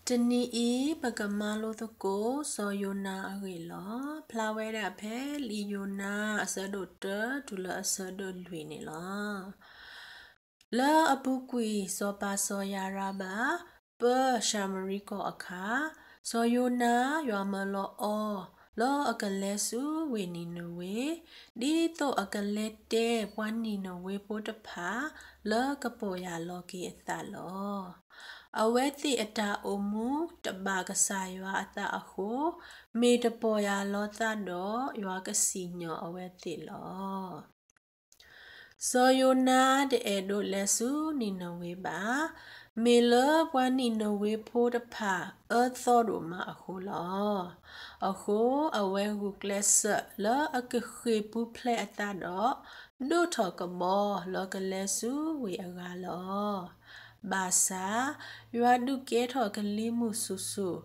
တနံၤအံၤ ပကမၤလိသကိး စီၤယိၤနါအဂ့ၢ်လီၤ. ဖျါဝဲဒၣ်ဖဲလံာ်ယိၤနါ အဆၢဒိၣ်တၢ တုၤလၢအဆၢဒိၣ်လွံၢ်န့ၣ်လီၤ. လၢအပူၤကွံာ် စီၤပၤစီၤယၤရဘၣ် ပၢၢ်ၡၤမရံကီၢ်အခါ, စီၤယိၤနါယွၤမၢလီၤအီၤ လၢအကလဲၤဆူဝ့ၢ်နံၤနဝ့, ဒ်သိးအကလဲၤတဲပှၤနံၤနဝ့ဖိတဖၣ် လၢကပီၢ်ယၢ်လီၤက့ၤအသးလီၤ. အဝဲသ့ၣ်အတၢ်အိၣ်မူတဘၣ်ကစၢ်ယွၤအသးအဃိ, မ့ၢ်တပီၢ်ယၢ်လီၤသးဒီး ယွၤကစံၣ်ညီၣ်အဝဲသ့ၣ်လီၤ. စီၤယိၤနါတအဲၣ်ဒိးလဲၤဆူနံၤနဝ့ဘၣ်. မ့ၢ်လၢပှၤနံၤနဝ့ဖိတဖၣ် အၢသီဒိၣ်မးအဃိလီၤ. အဃိအဝဲဂုာ်ကျဲးစၢးလၢအကဃ့ၢ်ပူၤဖျဲးအသးဒီး ဒိးထီၣ်ကဘီလၢကလဲၤဆူဝ့ၢ်အဂၤလီၤ. ဘၣ်ဆၣ် ယွၤဒုးကဲထီၣ်ကလံၤမုၢ်ဆူၣ်ဆူၣ်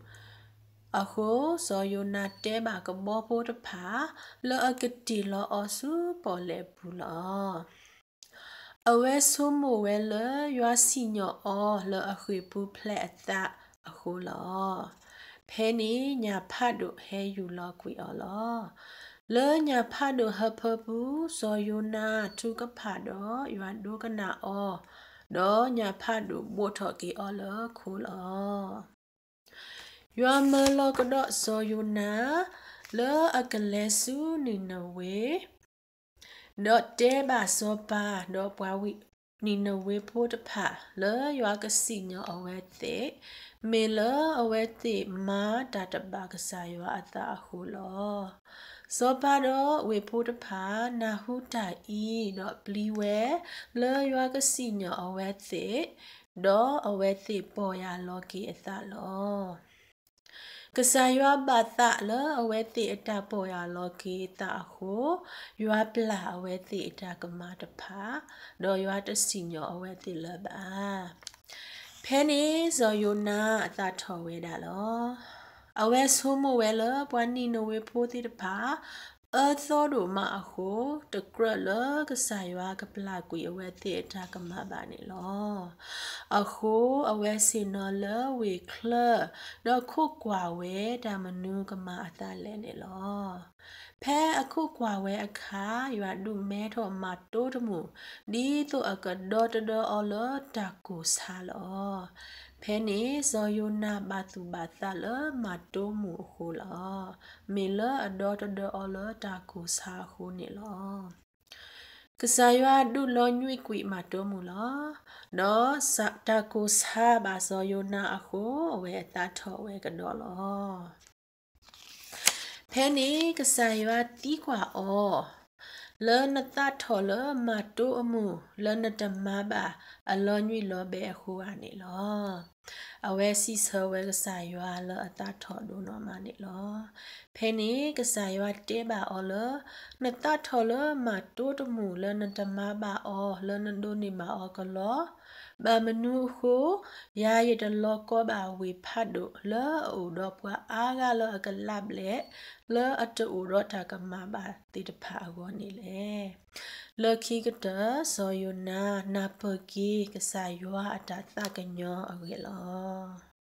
အဃိ, စီၤယိၤနါတဲဘၣ်ကဘီဖိတဖၣ် လၢအကတ့ၢ်လီၤအီၤဆူပီၣ်လဲၣ်ပူၤလီၤ. အဝဲဆိကမိၣ်ဝဲလၢ ယွၤစံၣ်ညီၣ်အီၤလၢအဃ့ၢ်ပူၤဖျဲးအသးအဃိလီၤ. ဖဲန့ၣ်ညၣ်ဖးဒိၣ်ဟဲယူၢ်လီၤကွံာ်အီၤလီၤ. လၢညၣ်ဖးဒိၣ်ဟၢဖၢပူၤ, စီၤယိၤနါထုကဖၣ်ဒီးယွၤဒိကနၣ်အီၤ, ဒီးညၣ်ဖးဒိၣ်ဘိးထီၣ်က့ၤအီၤလၢခိလီၤ. ယွၤမၢလီၤကဒီးစီၤယိၤနါ လၢအကလဲၤဆူနံၤနဝ့, ဒီးတဲဘၣ်စီၤပၤဒီးပှၤနံၤနဝ့ဖိတဖၣ် လၢယွၤကစံၣ်ညီၣ်အဝဲသ့ၣ်, မ့ၢ်လၢအဝဲသ့ၣ်မၤတၢ်တဘၣ်ကစၢ်ယွၤအသးအဃိလီၤ. စီၤပၤဒီးဝ့ၢ်ဖိတဖၣ် နၢ်ဟူတၢ်အံၤ, ဒီးပျံၤဝဲလၢယွၤကစံၣ်ညီၣ်အဝဲသ့ၣ်, ဒီးအဝဲသ့ၣ်ပီၢ်ယၢ်လီၤက့ၤအသးလီၤ. ကစၢ်ယွၤဘၣ်သးလၢအဝဲသ့ၣ်အတၢ်ပီၢ်ယၢ်လီၤက့ၤအသးအဃိ, ယွၤပျၢ်အဝဲသ့ၣ်အတၢ်ကမၤတဖၣ်, ဒီးယွၤတစံၣ်ညီၣ်အဝဲသ့ၣ်လၢၤဘၣ်. ဖဲန့ၣ်စီၤယိၤနါအသးထီၣ်ဝဲဒၣ်လီၤ. အဝဲဆိကမိၣ်ဝဲလၢပှၤနံၤနဝ့ဖိသ့ၣ်တဖၣ် အၢသီဒိၣ်မးအဃိ, တကြၢးလၢကစၢ်ယွၤကပျၢ်ကွံာ်အဝဲသ့ၣ်အတၢ်ကမၤဘၣ်န့ၣ်လီၤ. အဃိအဝဲဆ့ၣ်နီၤလၢဝ့ၢ်ချၢ, ဒီးခိးကွၢ်ဝဲတၢ်မနုၤကမၤအသးလဲၣ်န့ၣ်လီၤ. ဖဲအခိးကွၢ်ဝဲအခါ, ယွၤဒုးမဲထီၣ်မၤတိတမုၢ်, ဒ်သိးအကဒီတဒၢအီၤလၢတၢ်ကိၢ်ဆါလီၤ. ဖဲန့ၣ်စီၤယိၤနါဘၣ်သူၣ်ဘၣ်သးလၢမၤတိမုၢ်အဃိလီၤ. မ့ၢ်လၢအဒီတဒၢအီၤလၢတၢ်ကိၢ်ဆါအဃိန့ၣ်လီၤ. ကစၢ်ယွၤဒုးလီၤညွံးကွံာ်မၤတိမုၢ်လီၤ. ဒီးတၢ်ကိၢ်ဆါဘၣ်စီၤယိၤနါအဃိ, အဝဲအသးထီၣ်ဝဲကဒီးလီၤ. ဖဲန့ၣ်ကစၢ်ယွၤသံကွၢ်အီၤ, လၢနသးထီၣ်လၢမၤတိအမုၢ်, လၢနတမၤဘၣ်အလီၤညွံးလီၤဘဲအဃိဧါန့ၣ်လီၤ. အဝဲစံးဆၢဝဲကစၢ်ယွၤလၢအသးထီၣ်ဒိၣ်နီၢ်မးန့ၣ်လီၤ. ဖဲန့ၣ်ကစၢ်ယွၤတဲဘၣ်အီၤလၢ, နသးထီၣ်လၢမၤတိတမုၢ်လၢနတမၤဘၣ်အီၤလၢနဒိးန့ၢ်ဘၣ်အီၤကလီ, ဘၣ်မနုၤအဃိ, ယၤယတလီၤကီဘၣ်ဝ့ၢ်ဖးဒိၣ်လၢအအိၣ်ဒီးပှၤအါဂၤလၢအကလးဘျဲၣ်, လၢအတအိၣ်ဒီးတၢ်ကမၤဘၣ်သ့ၣ်တဖၣ်အဂီၢ်န့ၣ်လဲၣ်. လၢခံကတၢၢ် စီၤယိၤနါနၢ်ပၢၢ်က့ၤကစၢ်ယွၤအတၢ်သးကညီၤအဂ့ၢ်လီၤ.